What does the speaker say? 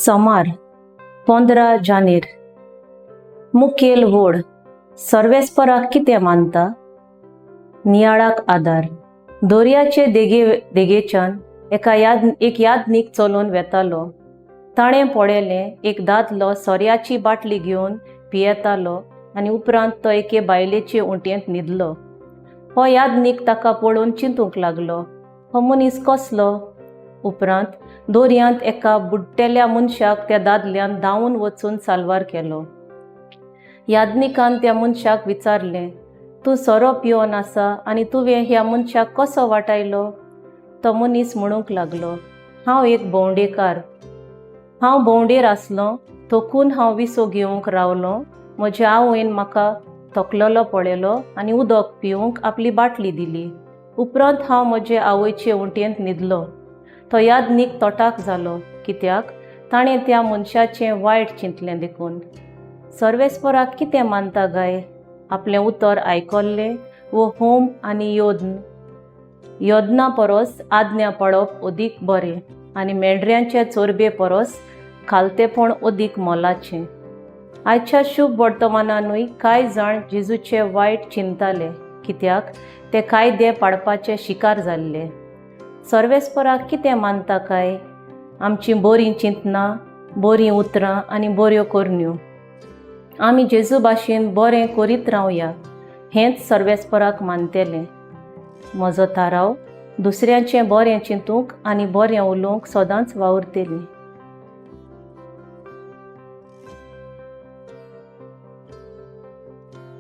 सोमार, 15 जानेर. मुखेल वोड. सर्वेस्पराक कितें मानता? नियाळाक आदार. दर्याचे देगे देगेच्यान एका याद एक यादनीक चलून वेतालो. ताणें पळयलें, एक दादलो सोऱ्याची बाटली घेवन पियेतालो आनी उपरांत तो एके बायलेचे उंटयेंत न्हिदलो. हो यादनीक ताका पळोवन चिंतूंक लागलो, हो मनीस कसलो? उपरांत दर्यांत एका बुडटेल्या मनशाक त्या दादल्यान धांवून वचून साल्वार केलो. यादनिकान त्या मनशाक विचारलें, तूं सोरो पिवन आसा आनी तुवें ह्या मनशाक कसो वाटायलो? तो मनीस म्हणूंक लागलो, हांव एक भोंवडेकार. हांव भोंवडेर आसलो थकून हांव विसो घेवंक रावलो. म्हज्या आवयन म्हाका थकलेलो पळयलो आनी उदक पिवंक आपली बाटली दिली. उपरांत हांव म्हजे आवयचे उंटयेंत न्हिदलो. तो यादनीक तटाक जालो, कित्याक ताणें त्या मनशाचें वायट चिंतलें देखून. सर्वेस्पराक कितें मानता गाय? आपलें उतर आयकल्लें वो होम आनी योद्न योजना परस आज्ञा पाळप अदीक बरें आनी मेंढऱ्यांचे चोरबे परस खालतेपण अदीक मोलाचें. आयच्या शुभ वर्तमानानूय कांय जाण जेजूचे वायट चिंतताले, कित्याक ते कायदे पाळपाचे शिकार जाल्ले. सर्वेस्पराक कितें मानता काय? आमचीं बरीं चिंतनां, बरीं उतरां आनी बऱ्यो करण्यो. आमी जेजू भाशेन बरें करीत रावया, हेंच सर्वेस्पराक मानतलें. म्हजो थाराव, दुसऱ्यांचें बरें चिंतूंक आनी बरें उलोवंक सदांच वावुरतली.